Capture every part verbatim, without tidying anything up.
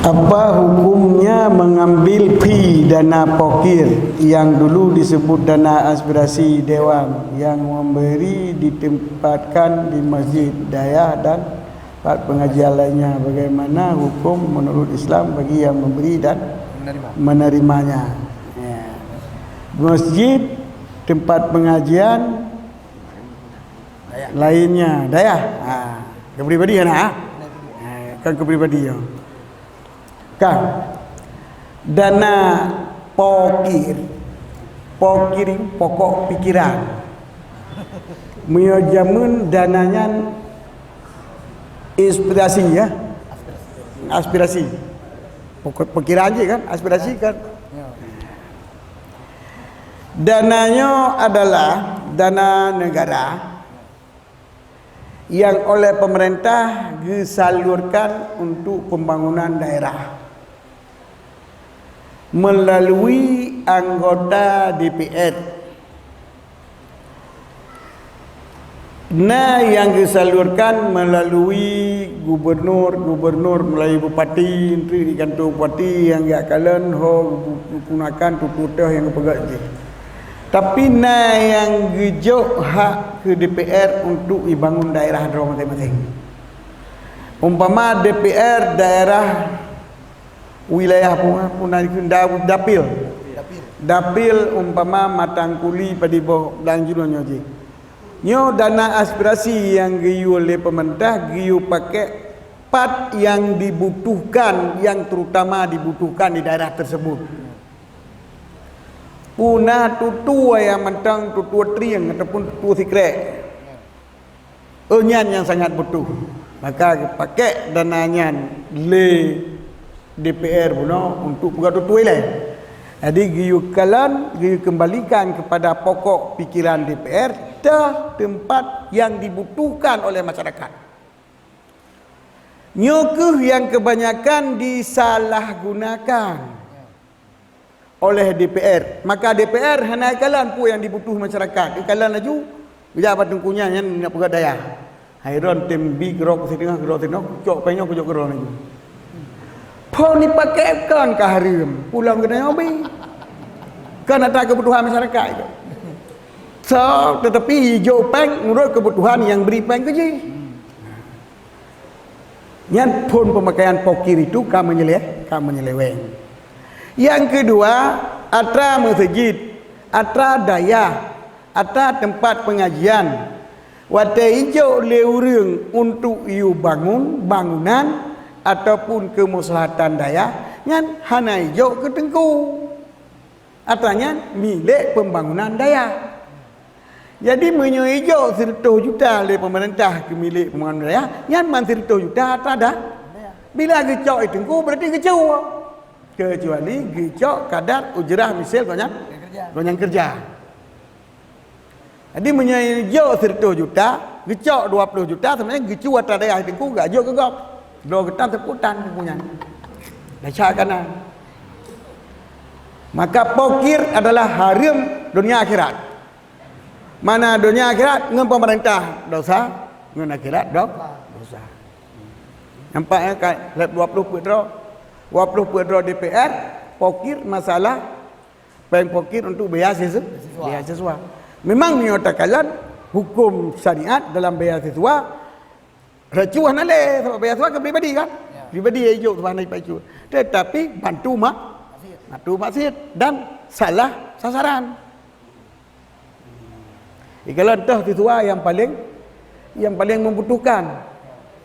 Apa hukumnya mengambil fee dana pokir yang dulu disebut dana aspirasi dewan yang memberi ditempatkan di masjid, dayah dan tempat pengajian lainnya? Bagaimana hukum menurut Islam bagi yang memberi dan menerimanya? Ya. Masjid, tempat pengajian, lainnya, dayah. Ha, ke pribadi kan? Ha? Ha, kan ke pribadi ya. Kan? Dana pokir. Pokir pokok pikiran. Meunyoe jameun dana nyan inspirasi ya. Aspirasi. Pokok pikiran je kan, aspirasi kan. Dana nyoe adalah dana negara yang oleh pemerintah geusalurkan untuk pembangunan daerah melalui anggota D P R. Na nyang geusalurkan melalui gubernur, gubernur melalui bupati, entri di kantô bupati nyang jak kalon ho geugunakan tutoe nyang geupeugah jih. Tapi na nyang geujok hak keu D P R untuk ibangun daerah droe maséng-maséng. Umpama D P R daerah wilayah puna, puna dikheun da-, dapil. Dapil umpama Matang Kuli, Padibôh dan jinoe nyoe jih. Nyoe dana aspirasi nyang geuyue lé pemerintah geuyue pakai pat nyang dibutuhkan, yang terutama dibutuhkan di daerah tersebut. Puna tutoe nyang mantong tutoe trieng ataupun tutoe sikrek. Oh, nyan nyang sangat butuh. Maka geupakek dana nyan lé D P R bunoe untuk peugah tutoe ilée. Jadi geuyue kalon, geuyue kembalikan kepada pokok pikiran D P R, teuh tempat yang dibutuhkan oleh masyarakat. Nyoe kheueh yang kebanyakan disalahgunakan oleh D P R. Maka D P R hana ikalon peue nyang dibutuh masyarakat. Ikalon laju, jak bak teungku nyan, nyan nak peugah dayah. Hai ron tem bi keudroe keu siteungoh, keudroe siteungoh, cok péng nyoe kujok keudroe laju. Phon dipakai kon ka hareuem, pulang keu tanyoe bi. Kan atra keubutuhan masyarakat itu. So, tetapi ijok péng menurut kebutuhan yang beri péng keu jih. Nyan phon pemakaian pokir itu ka menyele-, ka menyeleweng. Yang kedua, atra meuseujid, atra dayah, atra tempat pengajian. Watée ijok lé ureuëng untuk yue bangun bangunan ataupun kemuslahatan dayah, nyan hana ijok keu teungku. Atra nyan milék pembangunan dayah. Jadi meunyoe ijok sireutoh juta lé pemerintah keu milék pembangunan dayah, nyan man sireutoh juta atra dah. Bila geucok i teungku, berarti geucue. Kecuali geucok kadar ujrah misil gobnyan, gobnyan kerja. Jadi meunyoe ijok sireutoh juta, geucok dua puluh juta, sebenarnya geucue atra dayah i teungku, geujok keu gob. Dua geutan seputan teungku nyan. Dasar kana. Maka pokir adalah hareuem dunia akhirat. Mana dunia akhirat ngon pemerintah dosa, ngon akhirat do-, dosa. Nampak ya, ka lhèe dua puluh peuet droe. Dua puluh peuet droe D P R, pokir masalah péng pokir untuk biaya siswa. Biaya siswa. Memang nyoe takalon hukum syariat dalam biaya siswa, racuh hana lé, sabab biaya siswa kan pribadi kan? Ya. Pribadi yang ijok tu hana ipacu. Tetapi bantu ma-, bantu masjid dan salah sasaran. Ikalon toh siswa yang paling, yang paling membutuhkan.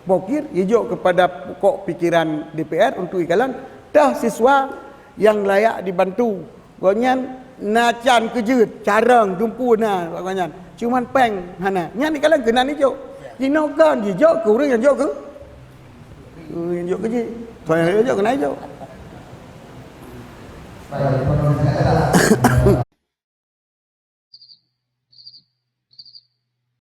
Pokir ijok kepada pokok pikiran D P R untuk ikalon toh siswa yang layak dibantu. Gobnyan na can keujeuet, carông, dumpeue na bak gobnyan. Cuman péng hana. Nyan ikalon keunan ijok. Jinoe kon jijok keu ureuëng nyang jok keu, keu nyang jok keu jih. Soe nyang jok keunan ijok. Baik,